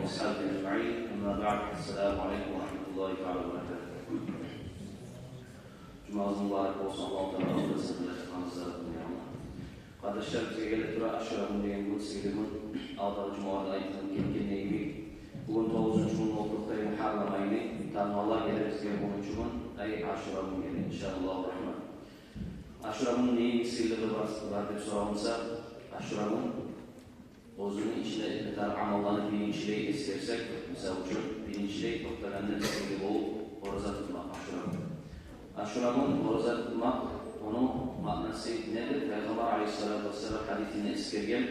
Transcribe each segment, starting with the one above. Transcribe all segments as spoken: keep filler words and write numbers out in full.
وأصحابه أجمعين. أما بعد. السلام عليكم ورحمة الله تعالى وبركاته. Жумагъыз мубарак болсун, Аллагьу Таала разы болсун. Къардашлар, бизге геле тура Ашура гюн деген гюн, сыйлы гюн. Алдагъы жумаларда айтылып гетгендей, бугюн тогъузунчу гюн болуп токътай Мугьаррам айны, тангала геле бизге онунчу гюн, ай Ашура гюн геле, иншааллагьу рагьман. Ашура гюнню не сыйлылыгъы бар, бар деп соралса, Ашура гюн оьзюню ичинде этме тарыкъ амалланы биринчилей эсгерсек, мисал учун, биринчилей токътагъанда сыйлы болуп ораза тутмакъ Ашура гюн. Ашура гюн ораза тутмакъ, ону маънасы недир? Пайхаммар алейгьиссалату вассалам гьадисинде эсгерген: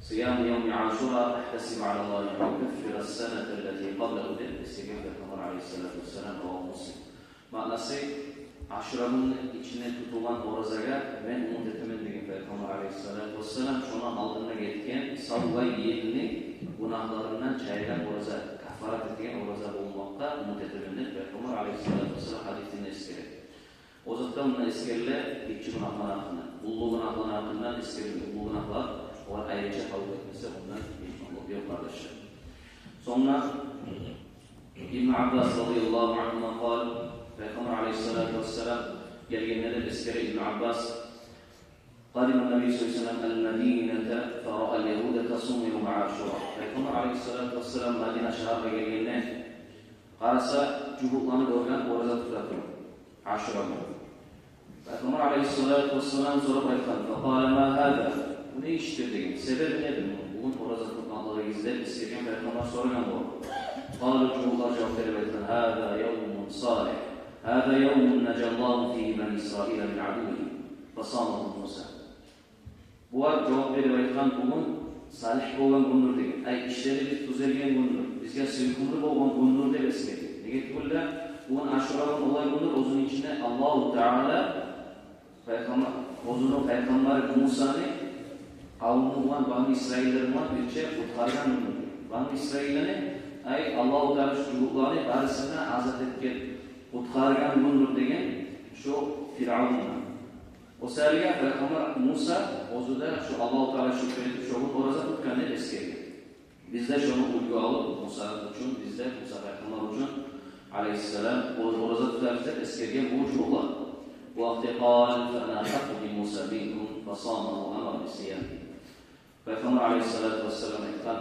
«صيام يوم عاشوراء أحتسب على الله أن يكفر السنة التي قبله», — деп эсгерген Пайхаммар алейгьиссалату вассалам, равагьу Муслим. Маънасы: «Ашура гюнню ичинде тутулгъан оразагъа мен умут этемен, — деген Пайхаммар алейгьиссалату вассалам, — шону алдында гетген савлай йылны гюнагьларындан чайгъан ораза, каффарат этеген ораза болмакъгъа умут этемен», — деп Пайхаммар алейгьиссалату вассалам гьадисинде эсгере. Озокъда, мунда эсгериле гиччи гюнагьланы гьакъындан. Уллу гюнагьланы гьакъындан эсгериле. Уллу гюнагьлар, олар айрыча къабул этмесе, ондан гьеч къайгъы ёкъ, къардашлар. Сонг Ибн Аббас радияллагьу ангьума къала, Пайхаммар алейгьиссалату вассалам гелгенде деп эсгере Ибн Аббас: «قدم النبي صلى الله عليه وسلم المدينة فرأى اليهود تصوم يوم عاشوراء». Пайхаммар алейгьиссалату вассалам Мадина шагьаргъа гелгенде, къараса, жугьутланы гёрген ораза тута туруп Ашура гюн. Пайхаммар алейгьиссалату вассалам сорап айтгъан: «فقال: ما هذا؟ Бу не ишдир?» — деген. «Себеби недир муну, бугюн ораза тутмакълыгъыгъыз?» — деп эсгерген Пайхаммар сорагъан болгъан. قالوا, жугьутлар жавап берип айтгъан: «هذا يوم صالح، هذا يوم نجى الله فيه بني إسرائيل من عدوهم فصامه موسى». Булар жавап берип айтгъан: «Бугюн салигь болгъан гюндюр, — деген, — ай, ишлерибиз тюзелген гюндюр, бизге сюйкюмлю болгъан гюндюр», — деп эсгерген. Неге тюгюл де, бугюн Ашура гюн олай гюндюр, оьзюню ичинде Аллагьу Таала пайхаммар, оьзюню пайхаммары Мусаны къавуму булан, Бану Исраиллер булан бирче къутгъаргъан гюндюр. Бану Исраиллени, ай, Аллагьу Таала шу жугьутланы барысын да азат этген, къутгъаргъан гюндюр деген шу Фиръавндан. О саялы Пайхаммар Муса оьзю де шу Аллагьу Таала шюкюр этип, шо гюн ораза тутгъан деп эсгерген. Биз де шону уьлгю алып, Муса учун, биз де Муса пайхаммар учун, алейгьиссалам, о ораза тутабыз деп эсгерген бу жугьутлар. Ва къала: «فأنا أحق بموسى منكم فصامه وأمر بصيامه». Пайхаммар алейгьиссалату вассалам айтгъан: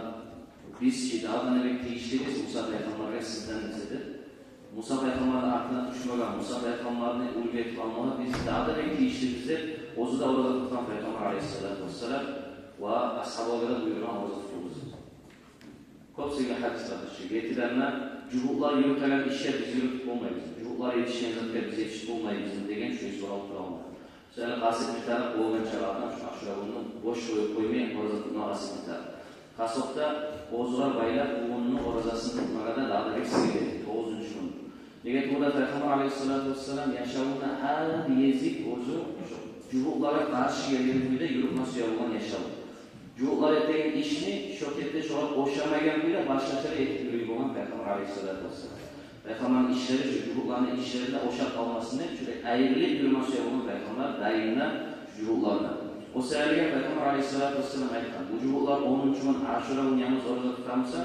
«Биз чи дагъы да бек тийишлибиз Муса пайхаммаргъа сизден эсе», — деп. Муса пайхаммарны артына тюшмеге, Муса пайхаммарны уьлгю этип алмагъа биз дагъы да бек тийишлибиз деп, оьзю де ораза тутгъан Пайхаммар алейгьиссалату вассалам ва асгьабалагъа да буюргъан ораза тутугъуз деп. Кёп сыйлы гьадислер чы. Гетип ана, жугьутлар юрютеген ишге биз юрютюп болмайбыз, жугьутлар етишген затгъа биз етишип болмайбыз деген шо сорав тура. Шолай къаст этип тарыкъ болгъан чакъы шу Ашура гюнню бош къоюп къоймай, ораза тутмагъа къаст этип тарыкъ. Хасокъда, оьзюгер байлап, бу гюнню оразасын тутмагъа да дагъы да бек сыйлы, тогъузунчу гюн. Неге тюгюл де, Пайхаммар алейгьиссалату вассалам яшавунда гьар гезик оьзю шо жугьутлагъа къаршы гелген кюйде юрютме сюе болгъан яшав. Жугьутлар этеген ишни шо кепде шогъар ошамайгъан кюйде башгъача этип юрюй болгъан Пайхаммар алейгьиссалату вассалам. Пайхаммарны ишлери шу жугьутланы ишлеринден ошап къалмасын деп, шолай айрылып юрюме сюе болгъан Пайхаммар дайым да жугьутлардан. О саялы Пайхаммар алейгьиссалату вассалам айтгъан: «Бу жугьутлар онунчу гюн Ашура гюн янгыз ораза тутамуса,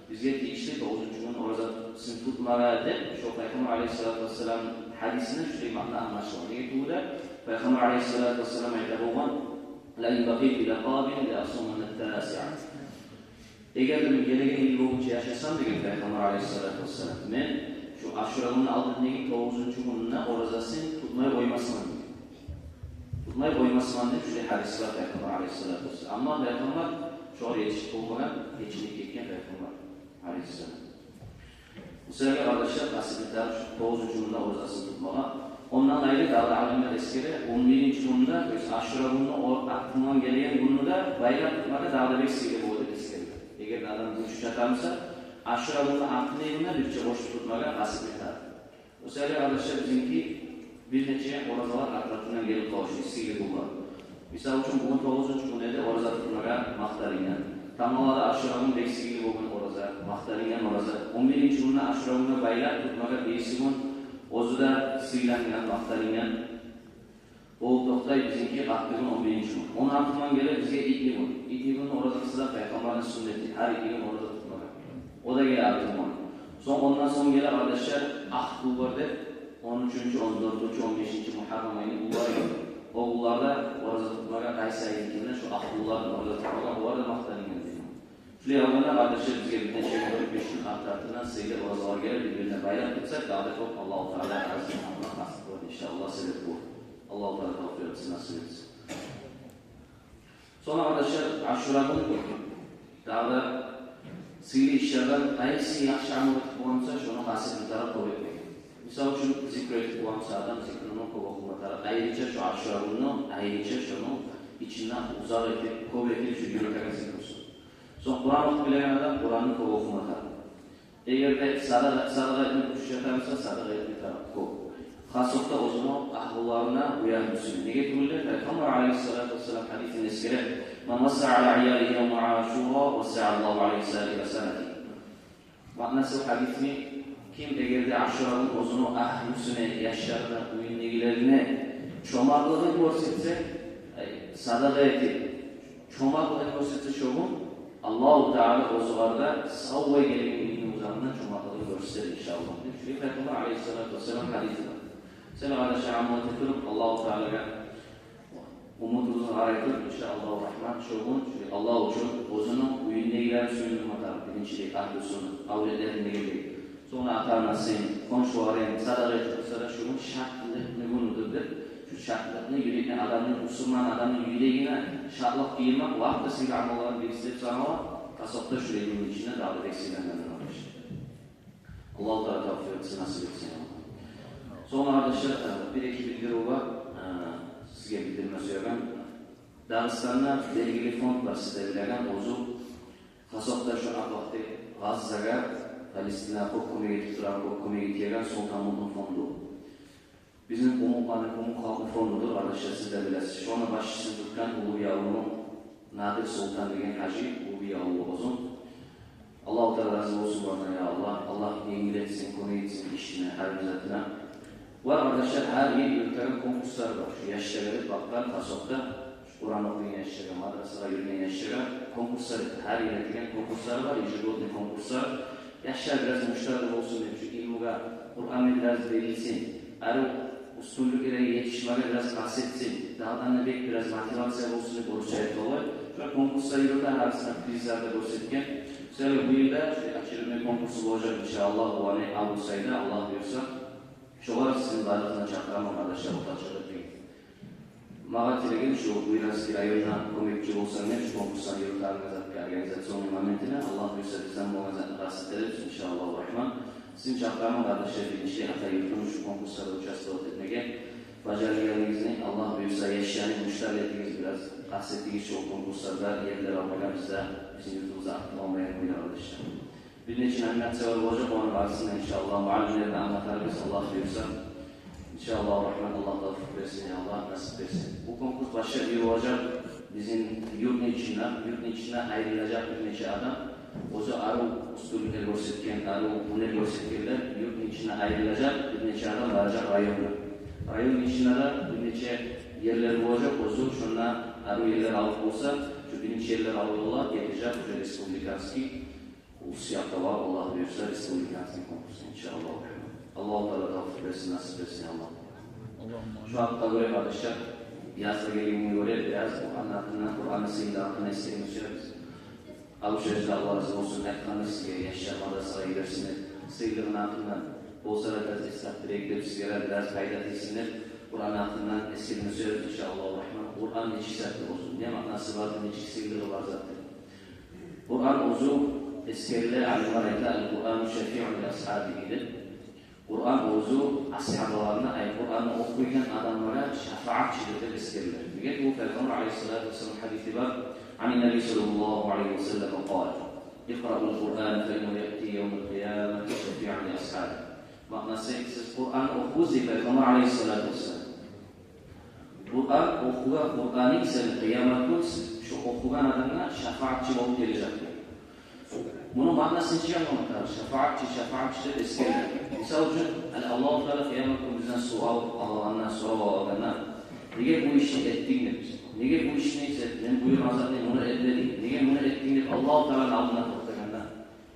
бизге тийишли тогъузунчу гюн оразасын тутмагъа», — деп, шо Пайхаммар алейгьиссалату вассаламны гьадисинден шулай маъна англашыла. Неге тюгюл де, Пайхаммар алейгьиссалату вассалам айта болгъан: «لئن بقيت إلى قابل لأصومن التاسع». Эгер де мен гелеген йыл болгъунча яшасам, — деген Пайхаммар алейгьиссалату вассалам, — мен шу Ашура гюнню алдындагъы тогъузунчу гюнню оразасын тутмай къоймасман, — деген. Тутмай къоймасман деп шулай гьадис бар Пайхаммар алейгьиссалату вассалам. Амма Пайхаммар шогъар етишип болмагъан, гечинип гетген Пайхаммар алейгьиссалам. Бу саялы, къардашлар, къаст этип тарыкъ шу тогъузунчу гюнню оразасын тутмагъа. Ондан къайры дагъы да алимлер эсгере, он биринчи гюнню, то есть Ашура гюнню, о артындан гелеген гюнню де байлап тутмагъа дагъы да бек сыйлы бола деп эсгере. Эгер де адам гюч чатамуса, Ашура гюнню артындагъы гюнню бирче къошуп тутмагъа къаст этип тарыкъ. О саялы, къардашлар, бизинки бир нече оразалар арт-артындан гелип къала шу сыйлы гюнлер. Мисал учун, бугюн тогъузунчу гюн эди, ораза тутмагъа макъталынгъан. Тамалада Ашура гюн бек сыйлы болгъан ораза, макъталынгъан ораза. Он биринчи гюнню Ашура гюнге байлап тутмагъа бириси гюн, оьзю де сыйлангъан, макъталынгъан болуп токътай бизинки къатты гюн, он биринчи гюн. Ону артындан геле бизге итни гюн. Итни гюнню оразасы да Пайхаммарны сюннети, гьар итни гюн ораза тутмагъа. О да геле артындан. Сонг, ондан сонг геле, къардашлар, Агьлу бар деп, он уьчюнчю, он дёртюнчю, он бешинчи Мугьаррам айны гюнлери бар. О гюнлерде ораза тутмагъа къайсы айдагъы шо Агьлуланы ораза тутмагъа, олар да макъталынгъан дей. Шулай болгъанда, къардашлар, бизге бир нече гюн, дёрт-беш гюн арт-артындан сыйлы оразалар гелип, бир-бирине байлап къылсакъ, дагъы да кёп Аллагьу Таала разилигине къаст болур, иншааллагь, себеп болур. Аллагьу Таала тавфикъ этсин, насип этсин. Сонг, къардашлар, Ашура гюн дагъы да сыйлы ишлерден, къайсы яхшы амал этип болгъан буса, шону къаст этме тарыкъ кёп этмеге. Мисал учун, зикр этип болгъан буса адам, зикруну кёп охума тарыкъ. Айрыча шо Ашура гюнню, айрыча шону ичинде узакъ этип, кёп этип шо юрютеген зикрусун. Сонг, Къуран охуп билеген адам Къуранны кёп охума тарыкъ. Эгер де садагъа, садагъа этме гючю чатса, садагъа этме тарыкъ кёп. Хасокъда оьзюню агьлуларына, уьягьлюсюне. Неге тюгюл де, Пайхаммар алайгьиссалату вассалам гьадисинде эсгере: «Ман вассаъа аля иялигьи явма Ашура, вассаъа Аллагьу аля саири санатигьи». Маънасы гьадисни: ким эгер де Ашура гюн оьзюню агьлюсюне, яшларына, уьюндегилерине чомартлыгъын гёрсетсе, ай, садагъа этип, чомартлыгъын гёрсетсе шо гюн, Аллагьу Таала оьзюгер де сав гелген йылны узагъында чомартлыгъын гёрсетер, иншааллагь, деп. Шулай Пайхаммар алайгьиссалату вассалам гьадиси бар. Сен, къардашлар, амал эте туруп, Аллагьу Таалагъа умутубузну къарай туруп, иншааллагьу рагьман, шо гюн шулай Аллагь учун оьзюню уьюндегилерин сююндюрме тарыкъ, биринчилей агьлюсюн, авлетлерин дегендей. Сонг ата-анасын, хоншуларын садагъа этип къойса да, шо гюн шатлыкъны гюнюдюр деп, шо шатлыкъны юрегине, адамны, бусурман адамны юрегине шатлыкъ гийирмек лап да сыйлы амалланы бириси деп санала. Хасокъда шулай гюнню ичинде дагъы да бек сыйлангъан, къардашлар. Аллагьу Таала тавфикъ этсин, насип этсин. Сонг, къардашлар, э, бир-эки билдирив бар, э, сизге билдирме сюеген. Дагъыстанда белгили фонд бар, сиз де билеген, оьзю хасокъда шо апатда Газзагъа, Палестинагъа кёп кёмек этип турагъан, кёп кёмек этеген Султан Муъмин фонду. Бизин къумукъланы, къумукъ халкъны фондудур, къардашлар, сиз де билесиз. Шону башчысын тутгъан Уллубияв авулну Надир Султан деген гьажи, Уллубияв авуллу оьзю. Аллагьу Таала рази болсун олардан, я Аллагь. Аллагь енгил этсин, кёмек этсин ишине, гьар бир затына. Ва, къардашлар, гьар йыл юрютеген конкурслар бар. Шо яшлагъа деп бакъгъан, хасокъда Къуран охуйгъан яшлагъа, мадрасагъа юрюйген яшлагъа конкурслар эте. Гьар йыл этеген конкурслар бар, ежегодный конкурслар. Яшлар бираз муштарлы болсун деп, шо илмугъа, Къурангъа бираз берилсин, арив уьстюнлюклеге етишмеге бираз къаст этсин, дагъыдан да бек бираз мотивация болсун деп, орусча айтып болай. Шо конкурслар юрюте, арасында призлер де гёрсетген. Шолай бу йыл да шо очередной конкурс болажакъ, иншааллагь, бу ай август айда, Аллагь буюрса. Шогъар сизин барлыгъынгны чакъыраман, къардашлар, ортакъчылыкъ этмеге. Магъа тилеген шо Буйнакск районуна кёмекчи болсанг, мен шо конкурсланы юрютегенге, затгъа, организационный моментине, Аллагь буюрса, бизден болгъан затны къаст этербиз, иншааллагьу рагьман. Сизин чакъыраман, къардашлар, биринчи Атай-Юртну шо конкурсларда участвовать этмеге. Бажаргъанларыгъызны, Аллагь буюрса, яшланы муштарлы этигиз бираз, къаст этигиз шо конкурсларда ерлер алмагъа, бизде, бизин юртубузда артыкъ болмайгъан кюйде, къардашлар. Бир нече номинациялар болажакъ, ону барысын да, иншааллагь, муаллимлер де англатарбыз, Аллагь буюрса. Иншааллагьу рагьман, Аллагь тавфикъ берсин, я Аллагь, насип берсин. Бу конкурс башлап юрюлежек бизин юртну ичинде, юртну ичинде айрылажакъ бир нече адам. Оьзю арив уьстюнлюклер гёрсетген, арив гьюнер гёрсетгенлер юртну ичинде айрылажакъ, бир нече адам баражакъ районну. Районну ичинде де бир нече ерлер болажакъ, оьзю шонда арив ерлер алып болса, шо биринчи ерлер алып, олар гетежек уже республиканский. Усть-Якова, Аллагь буюрса, республиканский конкурс, иншааллагь. Аллагьу Таала тавфикъ берсин, насип берсин, я Аллагь. Аллагьумма амин. Шо гьакъда гёре, къардашлар, яз да гелгенине гёре, бираз Къуранны гьакъындан, Къуранны сыйлылыгъы гьакъындан эсгерме сюебиз. Абушажи де, Аллагь рази болсун, айтгъанды сизге, яшлар мадрасагъа йиберсин деп, сыйлылыгъыны гьакъындан болса да бираз эсгертип берейик деп, сизге де бираз пайда тийсин деп, Къуранны гьакъындан эсгерме сюебиз, иншааллагьу рагьман. Къуран нечик затдыр оьзю, не маънасы бардыр, нечик сыйлылыгъы бар затдыр. Къуран оьзю, эсгериле, алимлер айта: «Ал-Къурану шафиъун ли асгьабигьи», — деп. Къуран оьзю асгьабаларына, ай, Къуранны охуйгъан адамлагъа шафаатчыдыр деп эсгериле. Неге тюгюл, Пайхаммар алайгьиссалату вассалам гьадиси бар. Ани-н-Наби саллаллагьу алайгьи ва саллам къала: «Икъраъул Къурана фа иннагьу яъти явмал къиямати шафиъан ли асгьабигьи». Маънасы: «Сиз Къуранны охугъуз», — дей Пайхаммар алайгьиссалату вассалам. Къуран охугъан, Къуранны сен къыямат гюн шо охугъан адамгъа шафаатчы болуп гележек. Муну маънасын чы англамакъ тарыкъ, шафаатчы, шафаатчы деп эсгериле. Мисал учун, гьали Аллагьу Таала къыямат гюн бизден суал алагъанда, сорав алагъанда: «Неге бу ишни этдинг?» — деп. «Неге бу ишни сен, мен буюргъан затны, муну этмединг? Неге муну этдинг?» — деп Аллагьу Тааланы алдына токътагъанда,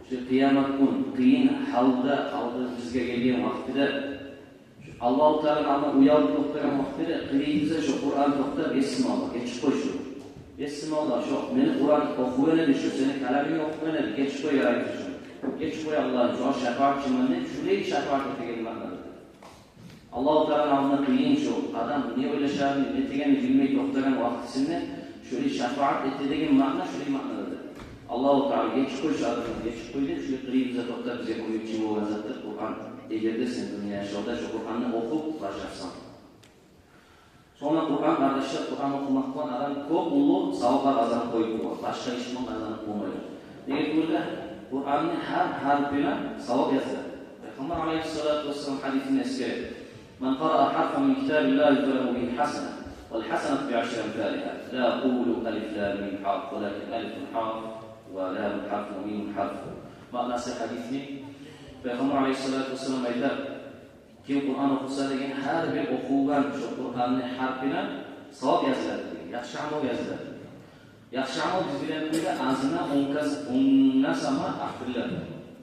шо Къиямат гюн къыйын гьалда, гьалда бизге гелген вакътиде, шу Аллагьу Тааланы алдына уялып токътагъан вакътиде, къырыйыбызда шу Къуран токътап: «Есим Аллагь, гечип къой шуну. Есим Аллагь, шу мени Къуран охуйгъан эди, шу сени каламынгны охуйгъан эди, гечип къой, ярайгъан шу. Гечип къой, Аллагьым, шугъар шапаатчыман», — деп, шулай шапаат этеген маънада. Аллагьу Тааланы алдына къыйын шу, адам не ойлашарын, не этегенин билмей токътагъан вакътисинде шулай шапаат эте деген маъна, шулай маънададыр. Аллагьу Таала: «Гечип къой шу адамны, гечип къой», — деп, шулай къырыйыбызда токътап бизге кёмекчи болгъан затдыр Къуран. Эгер де сен дюнья яшавда шу Къуранны охуп бажарсанг. Сонг Къуран, къардашлар, Къуран охумакъ булан адам кёп уллу савабы къазанып къоюп бола, башгъа иш булан къазанып болмай. Неге тюгюл де, Къуранны гьар гьарпына савап языла. Пайхаммар алайгьиссалату вассалам гьадисинде эсгере: «من قرأ حرفا من كتاب الله فله به حسنة، والحسنة بعشر أمثالها. لا أقول ألف لام ميم حرف، ولكن ألف حرف، ولام حرف، وميم حرف». Маънасы гьадисни, Пайхаммар алайгьиссалату вассалам айта: «Ким Къуран охуса деген, гьар бир охугъан шу Къуранны гьарпына савап языла», — деген, яхшы амал языла. Яхшы амал, биз билеген кюйде, азындан он кас-, онга сама артдырыла.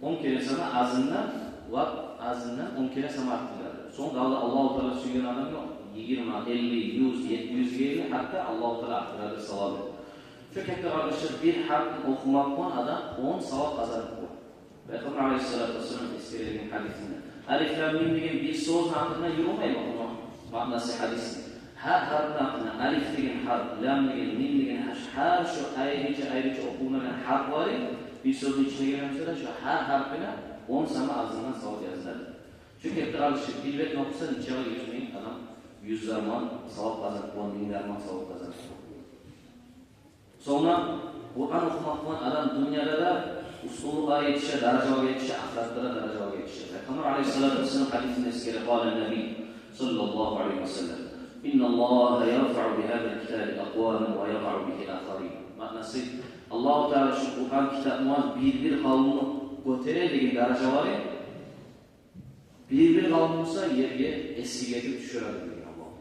Он керен сама азындан, ва азындан он керен сама артдырыла. Сонг дагъы Аллагьу Таала сюйген адамгъа йигирма, элли, юз, етти юзге ерли, гьатта Аллагьу Таала артдырадыр савабын. Шо кепде, къардашлар, бир гьарпны охумакъ булан адам он савап къазанып бола. Пайхаммар алайгьиссалату вассалам эсгереген гьадисинде. Алиф, лам, мим деген бир сёзню гьакъында юрюмей муну маънасы гьадисни. Гьар гьарпны гьакъында, алиф деген гьарп, лам деген, мим деген гьарп, гьар шу айрыча-айрыча охулгъан гьарплары, бир сёзню ичине гелген буса да, шу гьар гьарпына он сама азындан савап язылады. Шо кепде, къардашлар, бир бетни охуса, нечакъы юз минг адам, юз дарман савап къазанып бола, минг дарман савап къазанып бола. Сонг Къуран охумакъ булан адам дюньяда да усуллукълагъа етише, даражалагъа етише, ахыратда да даражалагъа етише. Пайхаммар алайгьиссалату вассалам гьадисинде эсгере: «قال النبي صلى الله عليه وسلم: إن الله يرفع بهذا الكتاب أقواما ويضع به آخرين». Маънасы: Аллагьу Таала шу Къуран китап булан бир-бир къавумну гётере деген даражалары, бир-бир къавумну буса ерге эсгик этип тюшюре деген Аллагь.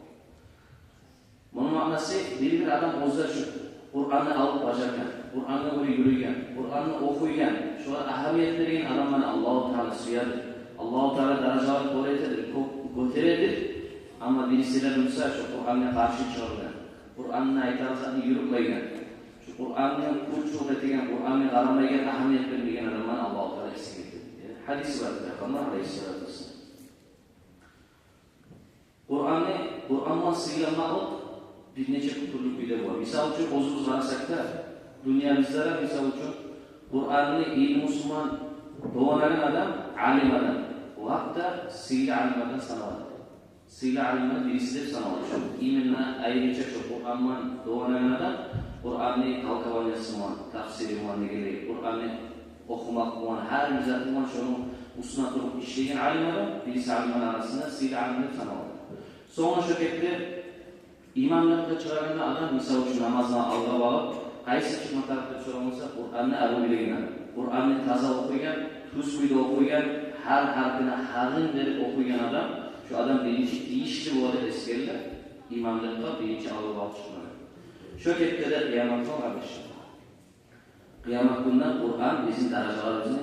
Муну маънасы: бир-бир адам оьзю шу Къуранны алып бажаргъан, Къуранны гёре юрюйген, Къуранны охуйгъан, шогъар агьамият берген адамланы Аллагьу Таала сюедир. Аллагьу Таала даражаларын гётередир, кёп гётередир. Амма бириси де буса шу Къуранны къаршы чыгъаргъан, Къуранны айтагъан затны юрютмейген, шу Къуранны къуллукъ этеген, Къуранны къарамайгъан, агьамият бермейген адамланы Аллагьу Таала эсгик этеди. Гьадиси бар Пайхаммар алайгьиссалату вассалам. Къуранны, Къуран булан сыйланмакълыкъ бир нече тюрлю кюйде бола. Мисал учун, оьзюбюз къарасакъ да, дюньябызда да, мисал учун, Къуранны илмусу булан дованагъан адам, алим адам, о гьакъда сыйлы алимлерден саналады. Сыйлы алимлени бириси деп саналады. Шо именно айрыча шо Къуран булан дованагъан адам, Къуранны толкованиясы булан, тафсири булан, неге де Къуранны охумакъ булан, гьар бир заты булан шону уьстюнде туруп ишлеген алимлени бириси, алимлени арасында сыйлы алим деп саналады. Сонг шо кепде имамлыкъгъа чыгъагъанда адам, мисал учун, намазны алгъа багъып, къайсы чыкъма тарыкъ деп соралса, Къуранны арив билеген адам, Къуранны таза охуйгъан, тюз кюйде охуйгъан, гьар гьарпына гьакъын берип охуйгъан адам, шо адам биринчи тийишли бола деп эсгериле имамлыкъгъа биринчи алгъа багъып чыкъмагъа. Шо кепде де къиямат гюн, къардашлар, къиямат гюнде Къуран бизин даражаларыбызны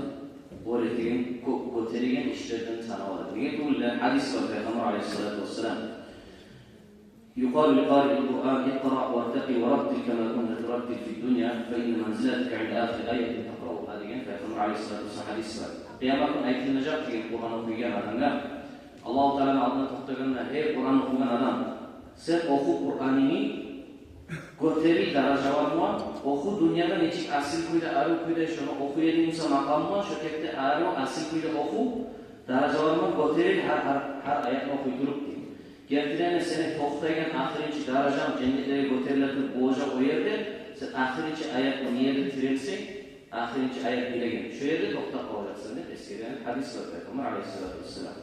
гётереген, гё-, гётереген ишлерден саналады. Неге тюгюл де, гьадис бар Пайхаммар алайгьиссалату вассалам: «يقال لقارئ القرآن: اقرأ وارتق ورتل كما كنت ترتل في الدنيا، فإن منزلتك عند آخر آية تقرأها», — деген Пайхаммар алайгьиссалату вассалам гьадис бар. Къиямат гюн айтылынажакъ деген Къуран охуйгъан адамгъа, Аллагьу Тааланы алдына токътагъанда: «Гьей, Къуран охуйгъан адам, сен оху Къуранынгны, гётерил даражаларынг булан, оху, дюньяда нечик асил кюйде, арив кюйде шону охуй эдинг буса макъамынг булан, шо кепде арив, асил кюйде оху, даражаларынг булан гётерил гьар, гьар, гьар аятны охуй туруп», — дей. «Гертиден де, сени токътайгъан ахырынчы даражанг, женнетлеге гётериле туруп болажакъ о ерде, сен ахырынчы аятны не ерде тиренсенг, ахырынчы аят билеген, шо ерде токътап къалажакъсан», — деп эсгерген гьадис бар Пайхаммар алайгьиссалату вассалам.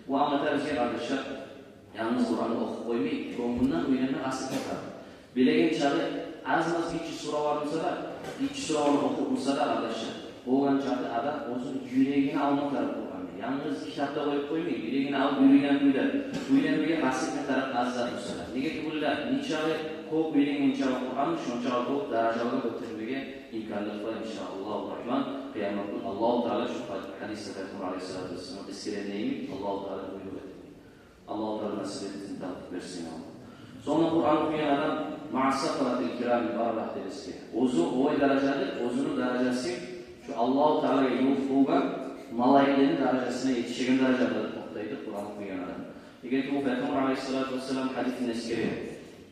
Бу англата бизге, къардашлар, янгыз Къуранны охуп къоймай, гёнгюнден уьйренме къаст этме тарыкъ. Билеген чакъы аз-маз гиччи суралар буса да, гиччи сураланы охуп буса да, къардашлар, болгъан чакъы адам оьзюню юрегине алма тарыкъ Къуранны. Янгыз китапда къоюп къоймай, юрегине алып юрюйген кюйде, уьйренмеге къаст этме тарыкъ аз зат буса да. Неге тюгюл де, нечакъы Кёп уьйренгенче Къуран, шонча кёп даражаларгъа гётермеге имканлыкъ бар, иншааллагьу рахман. Къыямат гюн Аллагьу Таала, шу гьадисде Пайхаммар алайгьиссалату вассалам эсгерегенлей, Аллагьу Таала буйрукъ этди. Аллагьу Таала насип этсин, тавфикъ берсин, я Аллагь. Сонг Къуран охуйгъан адам маъа сафаратил кирамил барарат деп эсгере. Оьзю олай даражадыр, оьзюню даражасы шу Аллагьу Таалагъа ювукъ болгъан малайиклени даражасына етишеген даражада токътайды Къуран охуйгъан адам. Неге тюгюл, Пайхаммар алайгьиссалату вассалам гьадисинде эсгере: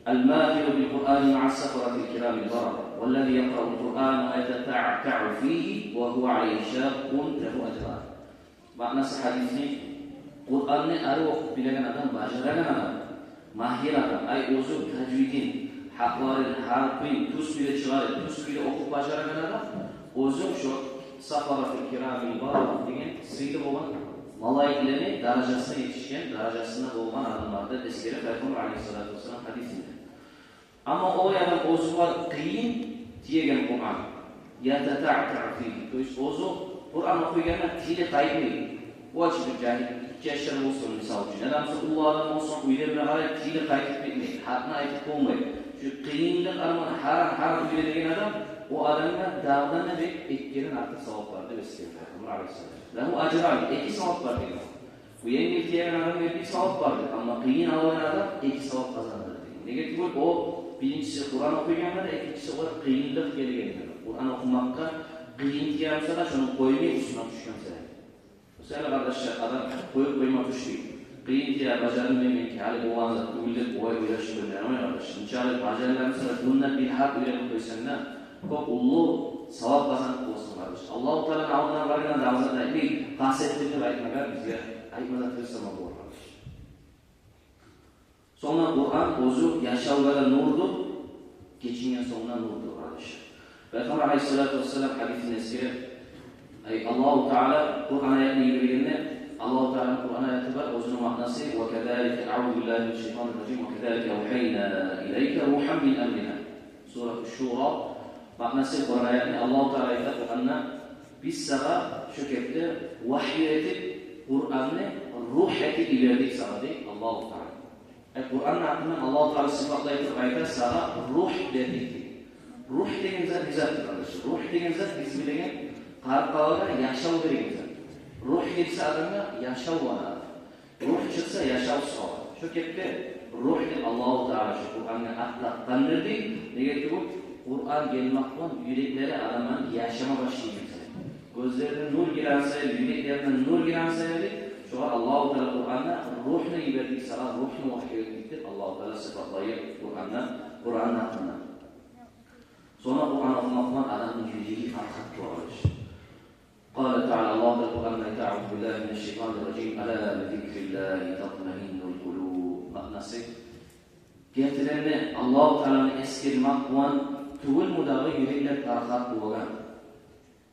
«Ал-махиру бил Къурани маъа сафаратил кирамил барара, валлази якърау ал-Къурана ва ятатаътаъу фигьи ва гьува алайгьи шаккъун лагьу ажран». Маънасы гьадисни: Къуранны арив охуп билеген адам, бажарагъан адам, магьир адам, ай, оьзю тажвидин, гьарпларын, гьарпын тюз кюйде чыгъарып, тюз кюйде охуп бажарагъан адам, оьзю шо сафаратил кирамил барара деген сыйлы болгъан малайиклени даражасына етишген, даражасында болгъан адамлар деп эсгере Пайхаммар алайгьиссалату вассалам гьадисинде. Амма олай адам, оьзюне къыйын тиеген Къуран, ятатаътаъу фигьи, то есть оьзю Къуран охуйгъанда тили къайтмай. О чы бир жагьил, гиччи яшлар болсун, мисал учун, яда буса уллу адам болсун, уьйренме къарай, тили къайтып гетмей, гьатны айтып болмай. Шу къыйынлыкъ арман гьаран-гьаран уьйренеген адам, о адамгъа дагъы да не бек эки керен артыкъ савап бар деп эсгере Пайхаммар алайгьиссалам. Лагьу ажран, эки савап бар деген. Бу енгил тиеген адамгъа бир савап бардыр, амма къыйын алгъан адам эки савап къазандырыр деген. Неге тюгюл, о биринчиси Къуран охуйгъанда да, экинчиси о къыйынлыкъ гелгенде. Къуран охумакъгъа къыйын тиеген буса да, шону къоймай, уьстюне тюшген саялы. Мисал, къардашлар, адам къоюп къойма тюшдю. Къыйын тие, бажармайман, гьали болгъан зат тюгюл деп, олай ойлашып къойма ярамай, къардашлар. Нечакъы бажарылса да, гюнде бир гьарп уьйренип къойсанг да, кёп уллу савап къазанып боласан, къардаш. Аллагьу Тааланы алдына баргъанда да, авзундан бир къаст этдим деп айтмагъа бизге айтмагъа тырышсанг да болар, къардаш. Сонг Къуран оьзю яшавгъа да нурдур, гечинген сонг да нурдур, къардаш. Пайхаммар алайгьиссалату вассалам гьадисинде эсгере, ай, Аллагьу Таала Къуран аятны йибергенде, Аллагьу Тааланы Къуран аяты бар, оьзюню маънасы: «Ва казалика, аъузу биллагьи минаш шайтанир ражим, ва казалика авгьайна илайка ругьан мин амрина». Сурату Шура, маънасы Къуран аятны, Аллагьу Таала айта Къуранда: «Биз сагъа шо кепде вагьйу этип, Къуранны ругь этип йибердик сагъа», — дей Аллагьу Таала. Э, Къуранны гьакъындан Аллагьу Таала сыпатлай туруп айта: «Сагъа ругь бердик», — дей. Ругь деген зат не затдыр, къардаш? Ругь деген зат, биз билеген, къаркъарагъа яшав береген зат. Ругь гелсе адамгъа, яшав бар. Ругь чыкъса, яшавсуз къалар. Шо кепде ругь деп Аллагьу Таала шо Къуранны ат такъгъандыр дей. Неге тюгюл, Къуран гелмек булан юреклери адамланы яшама башлай деген саялы. Гёзлерине нур гирген саялы, юреклерине нур гирген саялы, шогъар Аллагьу Таала Къуранда «Ругьну йибердик сагъа, ругьну вагьйу этдик» деп Аллагьу Таала сыпатлай Къуранда, Къуранны гьакъында. Сонг Къуран охумакъ булан адамны юреги парахат болар. Къала Таала, Аллагьу Таала Къуранда айта: «Аъузу биллагьи минаш шайтанир ражим. Ала бизикриллагьи татмаиннул къулуб». Маънасы: гертиден де, Аллагьу Тааланы эсгермек булан тюгюлмю дагъы юреклер парахат болагъан?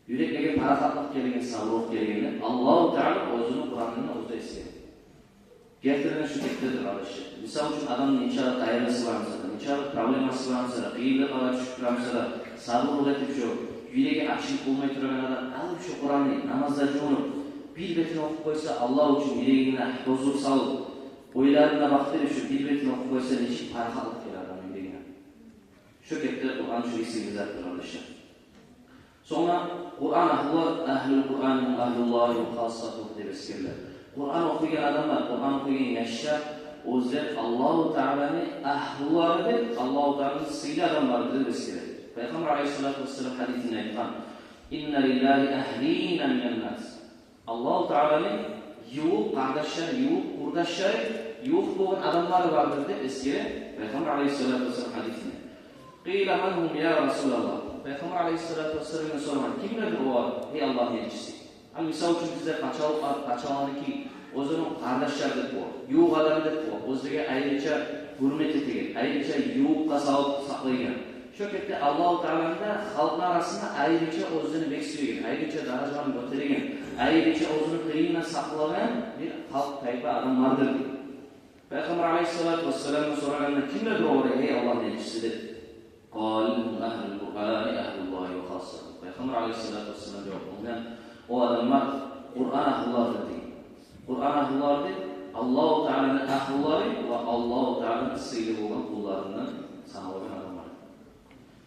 Юреклеге парахатлыкъ гелеген, савлукъ гелеген деп Аллагьу Таала оьзюню Къуранында оьзю эсгере. Гертиден шо кепдедир, къардашлар. Мисал учун, адамны нечакъы къайгъысы бар буса да, нечакъы проблемасы бар буса да, къыйынлыкъгъа тюшюп тура буса да, сабурлукъ этип, шо юреги ачылып болмай турагъан адам алып шо Къуранны, намазда жувунуп, бир бетин охуп къойса, Аллагь учун юрегине гьузур салып, ойларын да бакъдырып, шо бир бетин охуп къойса, нечик парахатлыкъ гелер адамны юрегине. Шо кепде Къуран шо эсгерилип тура, къардашлар. Сонг Къуран агьлулар, «Агьлул Къурани гьум агьлуллагьи ва хассатугьу» деп эсгериле. Къуран охуйгъан адамлар, Къуран охуйгъан яшлар, оьзлер Аллагьу Тааланы агьлулары деп, Аллагьу Тааланы сыйлы адамлары деп эсгериле. Пайхаммар алайгьиссалату вассалам гьадисинде айтгъан: «Инна лиллагьи агьлина минан нас». Аллагьу Тааланы ювукъ къардашлары, ювукъ къурдашлары, ювукъ болгъан адамлары бардыр деп эсгере Пайхаммар алайгьиссалату вассалам гьадисинде. Къила: «Ман гьум, я Расулаллагь?» Пайхаммар алайгьиссалату вассаламдан сорагъан: «Кимлердир олар, гьей Аллагьны элчиси?» Гьали, мисал учун, бизде къарчалыкъ бар, къарчалыкъны ки оьзюню къардашлары деп бола, ювукъ адамы деп бола, оьзлеге айрыча гьюрмет этеген, айрыча ювукъгъа салып сакълайгъан. Шо кепде Аллагьу Тааланы да халкъны арасында айрыча оьзлени бек сюеген, айрыча даражаларын гётереген, айрыча оьзюню къырыйында сакълагъан бир халкъ, тайпа адам бардыр дей. Пайхаммар алайгьиссалату вассаламдан сорагъанда: «Кимлердир олар, гьей Аллагьны элчиси?» — деп. Къала: «Гьум агьлул Къурани агьлуллагьи ва хассатугьу». Пайхаммар алайгьиссалату вассалам жавап болгъан: «О адамлар Къуран агьлулардыр», — дей. Къуран агьлулардыр, Аллагьу Тааланы агьлулары ва Аллагьу Тааланы сыйлы болгъан къулларындан саналгъан адамлар.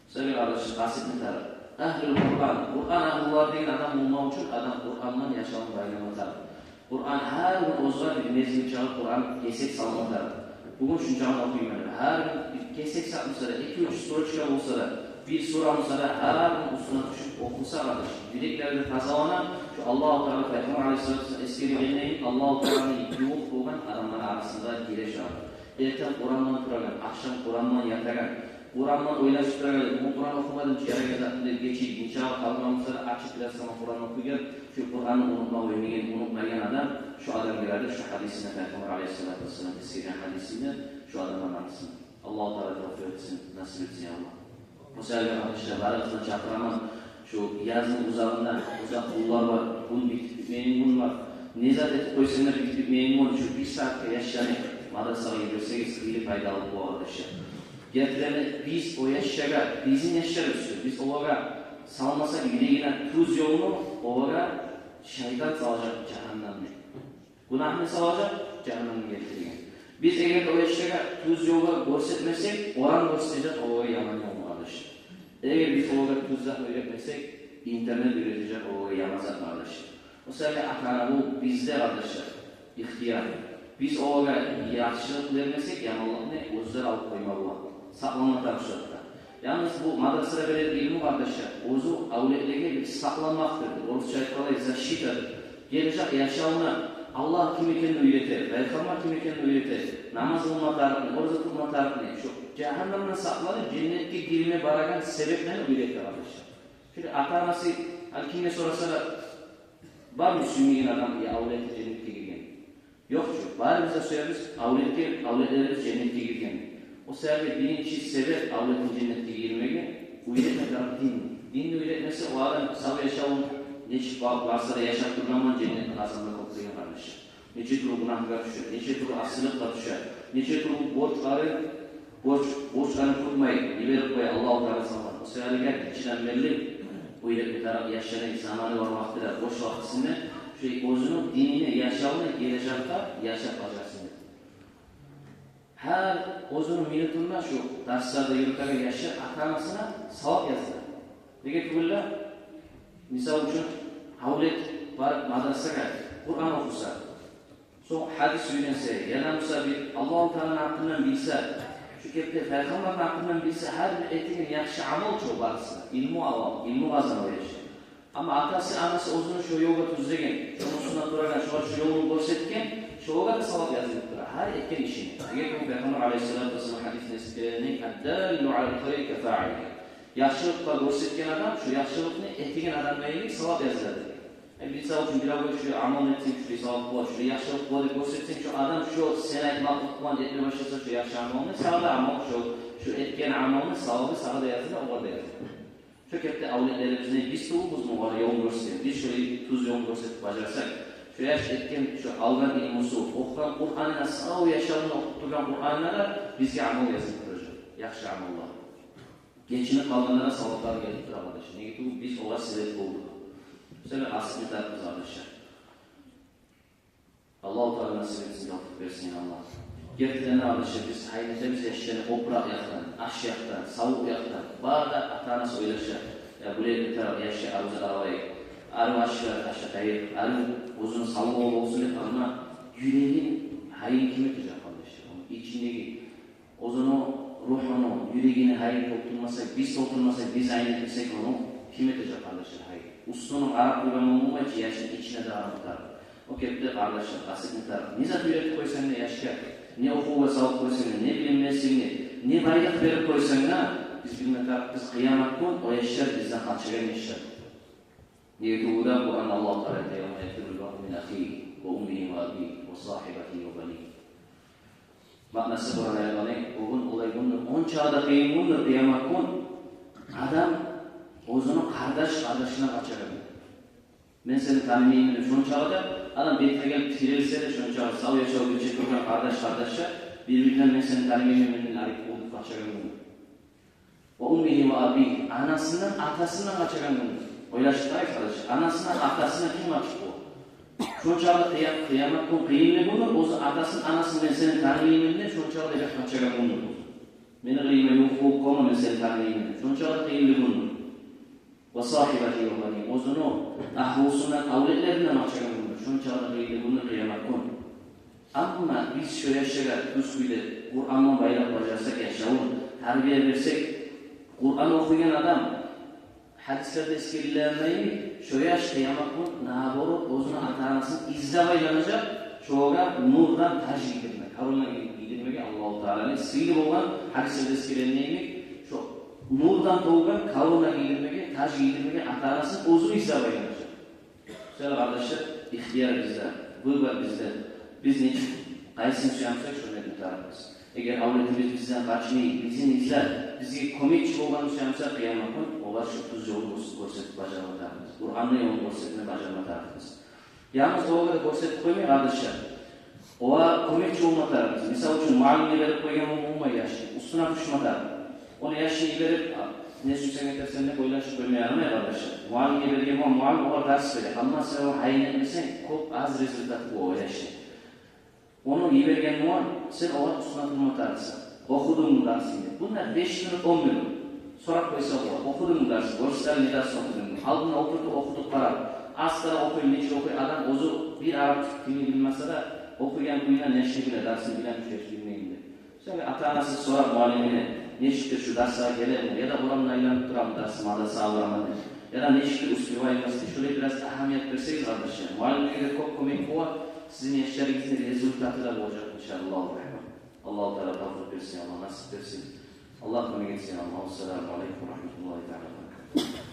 Шо саялы, къардашлар, къаст этме тарыкъ. Агьлюл Къуран, Къуран агьлулар деген адам болмакъ учун адам Къурандан яшавун байлама тарыкъ. Къуран гьар гюн оьзюне бир мезгил чагъып Къуран гесек салма тарыкъ. Бугюн шунчакъны охуйман деп, гьар гюн бир гесек сагьат болса да, эки-уьч строчка болса да, бир сура болса да, гьар гюн уьстюне тюшюп охуса, къардаш, юреклери де тазалана. Шо Аллагьу Таала, Пайхаммар алайгьиссалату вассалам эсгерген йимик, Аллагьу Тааланы ювукъ болгъан адамланы арасында гире шо. Эртен Къурандан турагъан, ахшам Къурандан ятагъан, Къурандан ойлашып турагъан, бу Къуран охумадым, чы, ярай, гьали гечип, иншааллагь, къалгъан буса да, ачып бираз заман Къуран охуйгъан, шо Къуранны унутма къоймайгъан, унутмайгъан адам, шо адамгъа да шо гьадисинде, Пайхаммар алайгьиссалату вассалам эсгерген гьадисинде, шо адамланы арасында. Аллагьу Таала тавфикъ этсин, насип этсин, я Аллагь. Шо саялы, къардашлар, барыгъызны чакъыраман, шо язны узагъында, узакъ гюнлер бар, гюн битип битмейген гюн бар. Не зат этип къойсанг да битип битмейген гюн, шо бир сагьатгъа яшланы мадрасагъа йиберсегиз, хыйлы пайда алып болар, къардашлар. Гертиден де, биз о яшлагъа, бизин яшларыбыз, биз олагъа салмасакъ юрегине тюз ёлну, олагъа шайтан салажакъ жагьаннемни. Гюнагьны салажакъ жагьаннемге гелтиреген. Биз эгер де о яшлагъа тюз ёлну гёрсетмесек, Къуран гёрсетежек олагъа яман ёлну, къардашлар. Эгер биз олагъа тюз затны уьйретмесек, интернет уьйретежек олагъа яман затны, къардашлар. Шо саялы ата-ана болуп бизде, къардашлар, ихтияр. Биз олагъа яхшылыкъ бермесек, яманлыкъны оьзлер алып къойма бола, сакъланма тарыкъ шо затдан. Янгыз бу мадрасада береген илму, къардашлар, оьзю авлетлеге бир сакъланмакъдыр, орусча айтгъанда защитадыр. Гележек яшавуна Аллагь ким экенни уьйрете, Пайхаммар ким экенни уьйрете, намаз къылма тарыкъны, ораза тутма тарыкъны, шо жагьаннемден сакъланып, женнетге гирме барагъан себеплени уьйрете, къардашлар. Шо ата-анасы, гьали кимге сораса да, бармы сюймейген адам я авлети женнетге гирген? Ёкъ чу, барыбыз да сюебиз авлетге, авлетлерибиз женнетге гиргенни. Шо саялы биринчи себеп авлетни женнетге гирмеге — уьйретме тарыкъ динни. Динни уьйретмесе, о адам сав яшавун нечик ба-, барса да яшап тургъанман, женнетни къазанма кёп деген, къардашлар. Нече тюрлю гюнагьгъа тюше, нече тюрлю асиликге тюше, нече тюрлю борчлары, борч, борчларын тутмай, йиберип къоя Аллагьу Таала салгъан. Шо саялы гиччиден берли уьйретме тарыкъ яшланы, заманы бар вакътиде, бош вакътисинде шо оьзюню динини, яшавуну гележекде яшап бажарсын деп. Гьар оьзюню минутунда шо дарсларда юрютеген яшлар ата-анасына савап языла. Неге тюгюл де, мисал учун, авлет барып мадрасагъа Къуран охуса, сонг гьадис уьйренсе, яда буса бир Аллагьу Тааланы гьакъындан билсе, шо кепде Пайхаммарны гьакъындан билсе, гьар бир этеген яхшы амал чы о барысы да, илму ала, илму къазана о яш. Амма атасы, анасы оьзюн шо ёлгъа тюзлеген, шону уьстюнде турагъан, шогъар шо ёлну гёрсетген, шолагъа да савап язылып тура гьар этген ишине. Неге тюгюл Пайхаммар алайгьиссалату вассалам гьадисинде эсгерилген: «Аддаллу алал хайри кафаили». Яхшылыкъгъа гёрсетген адам шо яхшылыкъны этеген адамгъа йимик савап языла деген. Э, мисал учун, биревге шулай амал этсенг, шулай савап бола, шулай яхшылыкъ бола деп гёрсетсенг, шо адам шо сен айтмакълыкъ булан этме башласа шо яхшы амалны, сагъа да амал, шо, шо этген амалны савабы сагъа да языла, огъар да языла. Шо кепде авлетлерибизни биз тюгюлбюзмю олар ёлун гёрсетеген? Биз шолай тюз ёлун гёрсетип бажарсакъ, шо яш этген, шо алгъан илмусу, охугъан Къуранына, сав яшавунда охуп тургъан Къуранына да бизге амал язылып туражакъ, яхшы амаллар. Гечинип къалгъанлагъа саваплар гелип тура, къардашлар. Неге тюгюл, биз олагъа себеп болдукъ. Шолай къаст этме тарыкъбыз, къардашлар. Аллагьу Таала насип этсин, тавфикъ берсин, я Аллагь. Гертиден де, къардашлар, биз гьайын этебиз яшланы опуракъ якъдан, аш якъдан, савлукъ якъдан. Бары да ата-анасы ойлаша: «Я, булай этме тарыкъ, яшны арив зат алайыкъ, арив аш ашатайыкъ, арив оьзюню савлугъу болсун», — деп, амма юрегин гьайын ким этежек, къардашлар? Ону ичиндеги оьзюню ругьуну, юрегини гьайын толтурмасакъ, биз толтурмасакъ, биз гьайын этмесек, ону ким этежек, къардашлар, гьайын? Уьстюню къарап тургъан болмай чы, яшны ичине де къарап турар. Шо кепде, къардашлар, къаст этме тарыкъ. Не зат уьйретип къойсанг да яшгъа, не охувгъа салып къойсанг да, не билим берсенг де, не байлыкъ берип къойсанг да, биз билме тарыкъбыз, къыямат гюн о яшлар бизден къачагъан яшлар. Неге тюгюл де, Къуранда Аллагьу Таала айта: «Явма яфиррул маръу мин ахигьи ва уммигьи ва абигьи ва сагьибатигьи ва банигьи». Маънасы, Къуран аятланы: «О гюн олай гюндюр, ончакъы да къыйын гюндюр къыямат гюн, адам оьзюню къардаш къардашындан къачагъан гюн. Мен сени танымайман», — деп, шончакъы да адам бетине гелип тирелсе де, шончакъы сав яшав гечирип тургъан къардаш къардашы бир-биринден: «Мен сени танымайман, менден арек бол», — деп къачагъан гюн. «Ва уммигьи ва абигьи», анасындан, атасындан къачагъан гюн. Ойлашып къарайыкъ, къардашлар, анасындан, атасындан ким къачып бола? Шончакъы къыя-, къыямат гюн къыйынлы гюндюр, оьзю атасын, анасын «мен сени танымайман» деп, шончакъы да къачагъан гюндюр. Мени къырыйыма ювукъ болуп къалма, мен сени таныйман деп. Шончакъы къыйынлы гюндюр. Ва сагьибатигьи ва банигьи. Оьзюню агьлюсюнден, авлетлеринден ачагъан гюндюр. Шончакъы къыйынлы гюндюр къыямат гюн. Амма биз шо яшгъа тюз кюйде Къуран булан байлап бажарсакъ яшавун, тарбия берсек, Къуран охуйгъан адам, гьадислерде эсгерилгени йимик, шо яш къыямат гюн, наоборот, оьзюню ата-анасын излеп айланажакъ, шогъар нурдан таж гийдирме, корона гий-, гийдирмеге Аллагьу Тааланы сыйлы болгъан, гьадислерде эсгерилгени йимик, шо нурдан толгъан корона гийдирмеге, таж гийдирмеге ата-анасын оьзю излеп айланажакъ. Шолай, къардашлар, ихтияр бизде, выбор бизде. Биз нечик, къайсын сюе бусакъ, шону этме тарыкъбыз. Эгер авлетибиз бизден къачмай, бизин излеп, бизге кёмекчи болгъан сюе буса, къыямат гюн олар шо тюз ёлну гёрс-, гёрсетип бажарма тарыкъбыз. Къуранны ёлун гёрсетме бажарма тарыкъбыз. Янгыз олагъа да гёрсетип къоймай, къардашлар, олагъа кёмекчи болма тарыкъбыз. Мисал учун, муаллимге берип къойгъан болма яшны, уьстюне тюшме тарыкъ. Ону яшны йиберип, а, не сюйсенг этерсен деп ойлашып къойма ярамай, къардашлар. Муаллимге берген болма, муаллим огъар дарс бере. Амма сен ону гьайын этмесенг, кёп аз результат бола яшны. Ону йиберген болма, сен огъар уьстюне турма тарыкъсан. Охудунгму дарсынгны? Бунда беш минут, он минут. Сорап къойса бола. Охудунгму дарсынгны? Орусча не дарс охудунг? Алдына олтуртуп охутуп къара. Астара охуй, нечик охуй адам, оьзю бир арап тилин билмесе де, охуйгъан кюйден яшны биле, дарсын билеми, билмейми деп. Шолай ата-анасы сорап муаллимине, нечикдир шу дарсгъа гелеми, яда орамда айланып турамы, дарс, мадрасагъа барамы деп, яда нечикдир успеваемости, шолай бираз агьамият берсегиз, къардашлар, муаллимлеге де кёп кёмек бола, сизин яшларыгъызны результаты да болажакъ, иншааллагьу рагьман. Аллагьу Таала тавфикъ берсин, Аллагь насип берсин. Аллагь кёмек этсин, Аллагь. Ассаламу алейкум ва рагьматуллагьи таала ва баракатугь.